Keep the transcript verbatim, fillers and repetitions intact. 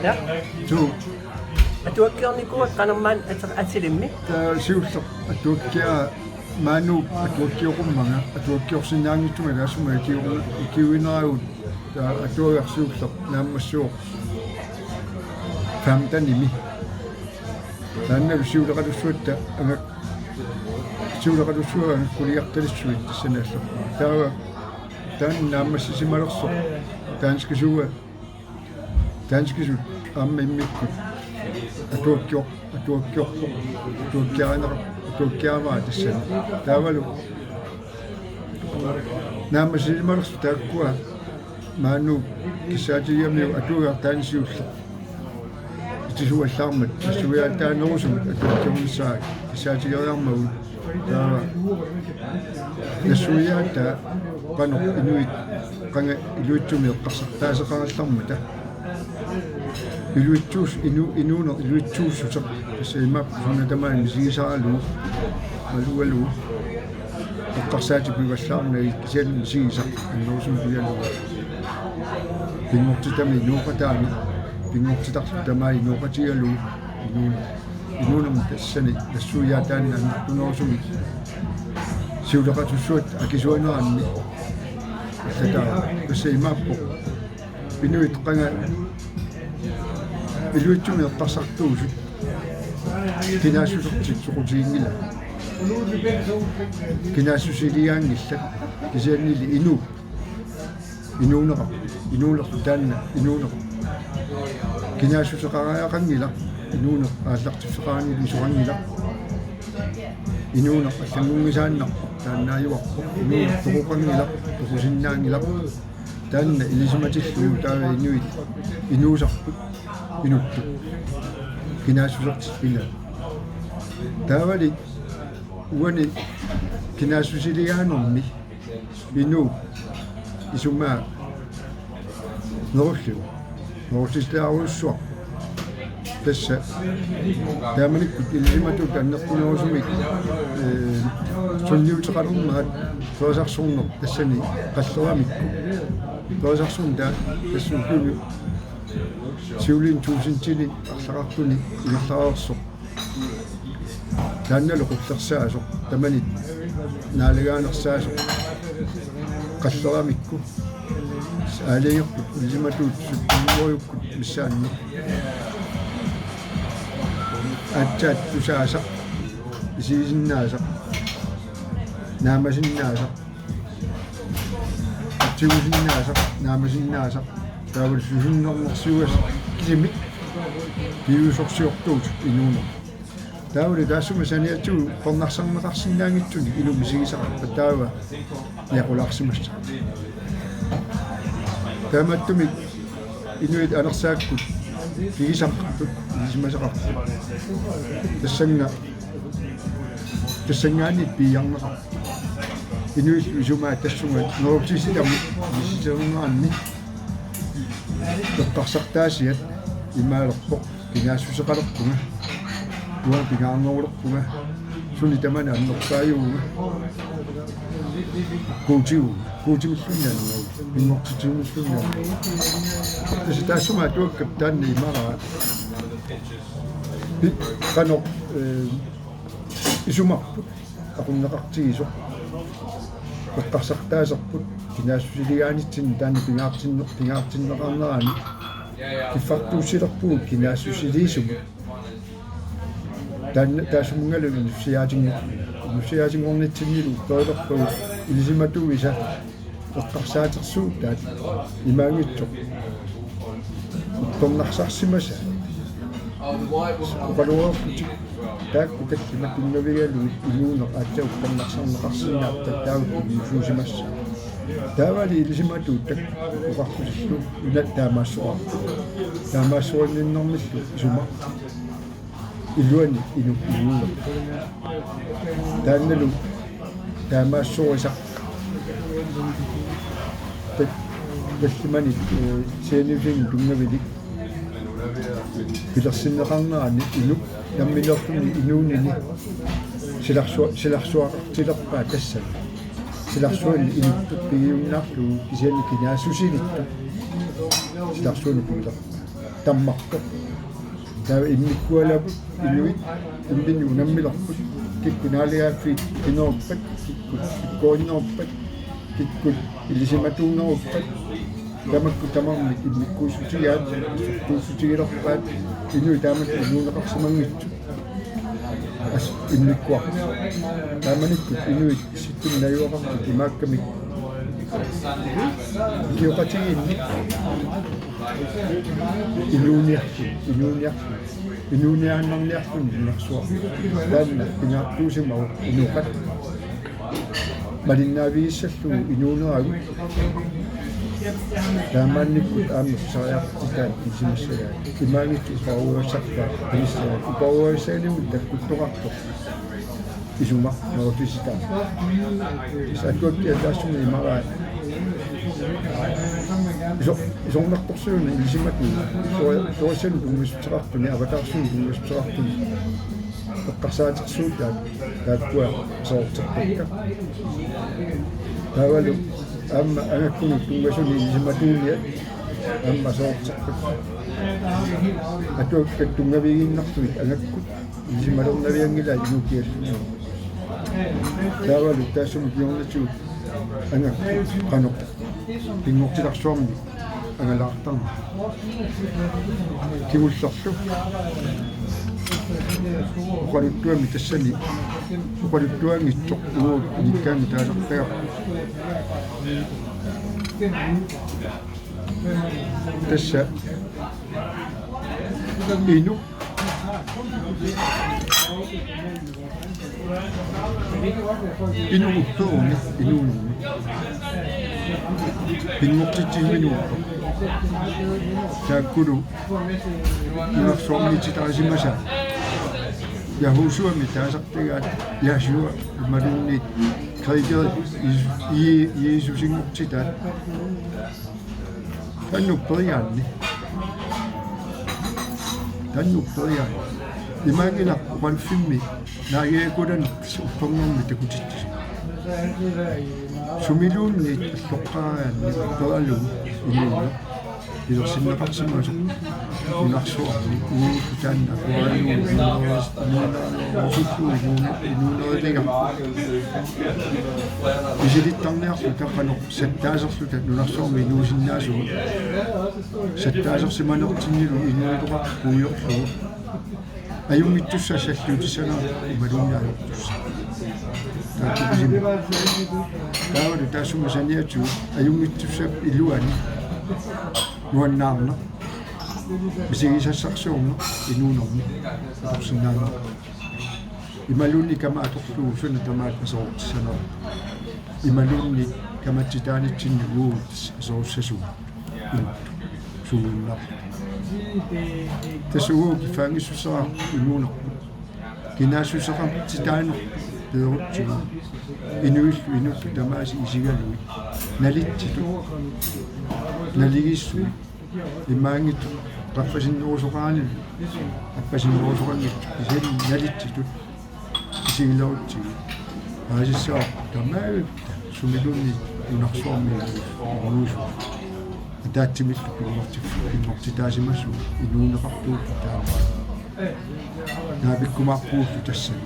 Ja. Suu. Atuakkiornikuuakka qanormaanna ater-, atillimmi? Taava siulleq atuakkiaa maani atuakkiorummanga, atuakkiorsinnaanngitsumik taassuma ikiuineragut, taava atuagaq siulleq naammassivoq femtenimi. Taannalu siuleqatussuatta angak-, siuleqatussuatta angakkuliartalissuit tassani allapput. Taava taanna naammassisimalersoq danskisuua, danskisut aamma immikkut atuakkior-, atuakkiorpoq, atuakkiarineqar-, atuakkiaraa tassani. Taavalu naammassisimalersoq taakkua maani kissaatigigamiuk atuagaq taanna siulleq itisuallaarmat nassuiaataanerusumik atuakkiornissaa kissaatigeriarmagu. Taava nassuiaataa qanoq inuit qanga iluitsumik eqqarsartaaseqarallarmata. Iluitsuus-, inu-, inuuneq iluitsuussuseq, tassa imaappoq suna tamaat misigisaralugu, alugalugu eqqarsaatigivallaarnagit, kisianni misigisaq annerusumik pigalugu. Pinngortitami inooqataami, pinngortitarlu tamaat inooqatigalugu, inuuneq, inuunermi tassani nassuiaataani annertunerusumik siuleqatussuatta akisuaneranni. Tassa taava, tassa imaappoq inuit qanga iluitsumik eqqarsartuusut kinaassusertik soqutiginngillat. Kinaassusiligaanngillat, kisiannili inuup, inuuneqarpoq, inuunerlu taanna inuuneq. Kinaassuseqariaqanngilaq, inuuneq aallartiffeqarani isoqanngilaq. Inuuneq allanngunngisaannarpoq, taannaajuarpoq, inuuneq toqoqanngilaq, toqusinnaanngilaq. Taanna ilisimatillugu taava inuit inuusarput, inuttut kinaassusertik pinnat. Taavali uani kinaassusiligaanermi inuup isumaa nerulliuvoq, nerullisilaarujussuaq. Tassa taamanikkut ilisimatuut annertunerusumik, ee, sunniuteqalermat perisarsorneq tassani qalleramikku. Perisarsorneq taava tassa ukiuni siuliini tuusintini arlaqartuni ingerlareersoq. Taannalu qullersaasoq, tamanit naalagaanersaasoq qalleramikku. Aalajangerput ilisimatuut sytten hundredekkut missaanni. Aatsaat tusaasaq, isigisinnaasaq, naamasinnaasaq, tigusinnaasaq, naamasinnaasaq, taavalu susunnernersiugassaq kisimik piviusorsiortuusut inuuneq. Taavalu taassuma saniatigut uppernarsarneqarsinnaanngitsunik inuk misigisaqarpat taava niaqulaarsimassaq. Taamaattumik inuit anersaakkut pigisaqarput, ilisimasaqarput. Tassannga, tassanngaanniit piiarneqarput. Inuillu isumaat tassunga nerullisitamut misissorneranni eqqarsartaasiat imaalerpoq: Kinaassuseqalerpunga, uanga pingaarnerulerpunga, suni tamani annerpaajuvunga, Guutivunga, Guutimilluunniit anneruvoq, pinngortitimilluunniit anneruvoq. Tassa taassuma atuakkap taanna imaraa. Pi-, qanoq, ee, isumarput aqunneqartigisoq, eqqarsartaaserput kinaassusiligaanitsinni taanna pingaartinne-, pingaartinneqarnerani kiffartuussilerpugut kinaassusiliisumut. Taanna taassumunngalu inussiaatinngor-, inussiaatinngornitsinnilu upperilorpagut ilisimatuisa eqqarsaatersuutaat imaanngitsoq uppernarsarsimasaat. Oqalugiarlutik taakku tallimat tunngavigalugit inuuneq aatsaat uppernarsarneqarsinnaappat taakku piviusuusimassaaq. Taavali ilisimatuut taakku oqarlutillu una taamaassoraarput. Taamaassorinninnermillu isumarput. Iluani inuk inuuneq. Taannalu taamaassorisaq. Ta-, tallimanik, ee, sianiusinik tunngavilik pilersinneqarnerani inuk nammineerluni inuunini silarsua-, silarsuaqartilerpaa tassani. Silarsuani inuttut pigiunnaarlugu kisianni kinaassusilittut silarsuani pigilerpaa. Ammartoq. Taava immikkualavut inuit imminnut unammilerput. Kikkut naaligaaffiit inoorpat, kikkut ikkorinnerpat, kikkut ilisimatuunnerpat. Tamakku tamarmik immikkuussutigaat, sortuussutigilerpaat, inuit taamatut inuuneqarsimanngitsut. As immikkuaq. Taamanikkut inuit sittumik najugaqartut imaakkamik. Ikioqatigiinneq. Inuuniarluni, inuuniarluni. Inuuniaannarniarluni nunarsuaq. Taanna pingaartuusimavoq inoqat. Malinnaavigissallugu inuuneragut. Taamaannikkut aamma pisariaqartitaat ilisimassagaat. Imaanngitsoq uparuugassartaa pinissagaa. Uparuugassaanimut takkuttoqartoq. Isumaq nautissitaan. Tassa atuakkiat taassuma imaraat. Iso-, isornartorsiuneq ilisimatut. Iso-, isorissanut tunngassuteqartuni, avataarsunut tunngassuteqartuni. Eqqarsaatersuutaat taakkua soorterpakka. Taavalu aamma angakkunut tunngasuni ilisimatuuniat aamma soorterpakka. Atuakkat tunngavigiinnarlugit angakkut ilisimalernavianngilaat inuukiallu. Taavalu taassuma kingornatigut angakkut qanoq pinngortitarsuarmik angalaartarneq. Kingullerlu. Oqaluttuami tassani. Oqaluttuanngitsoq uagut unikkaanni taasartagarput. Tassa. Inuk. Inuupput, inuunermi. Pinngortitsisiminuupput. Taakkulu nunarsuarmiititaasimasaat. Yahusuami taasartagaat Yahshua imaluunniit Grækerit Jee-, Jee-, Jeesusinngortitaat. Taanna upperigaanni. Taanna upperigaanni. Imaanngilaq oqaluffimmi naagiakulaneq uppernermi takutitsisoq. Sumiluunniit alloqqaaraanni upperalugu inuuneq pilersinneqarsimasoq nunarsuarmi uagut taanna akuerilugu inuunerusullugu inuuneriliga. Misilittarniarluta qanoq sattaaserluta nunarsuarmi inuusinnaasugut. Sattaasersimanertinnilu inuutoqarpoq puigorlugu. Ajunngitsussat salliutissanerat imaluunniit ajortussat. Taakku pisimi. Taavalu taassuma saniatigut ajunngitsussap iluani nuannaarneq. Misigisassarsiorneq inuunermi. Atorsinnaanngilaq. Imaluunniit kama atorlugu suna tamaat aserortissanersoq. Imaluunniit kamatsitaanitsinni uagut aserussasugut. Inuttut. Suuginnarluta. Tassa uagut kiffaanngissuseqarput inuunerput. Kinaassuseqartitaanerput peerutsigu. Inuillu inuttut tamaasa isigalugit. Nalitsitut. Naligiissumik. Imaanngitsoq qaffasinnerusoqarani appasinnerusoqanngitsoq kisianni nalitsitut isigilerutsigit. Paasissavarput tamatta sumiluunniit nunarsuarmi inuusugut. Ataatsimillu pinngorti-, pinngortitaasimasut inuuneqartugut taama. Naapikkumaarpugullu tassani.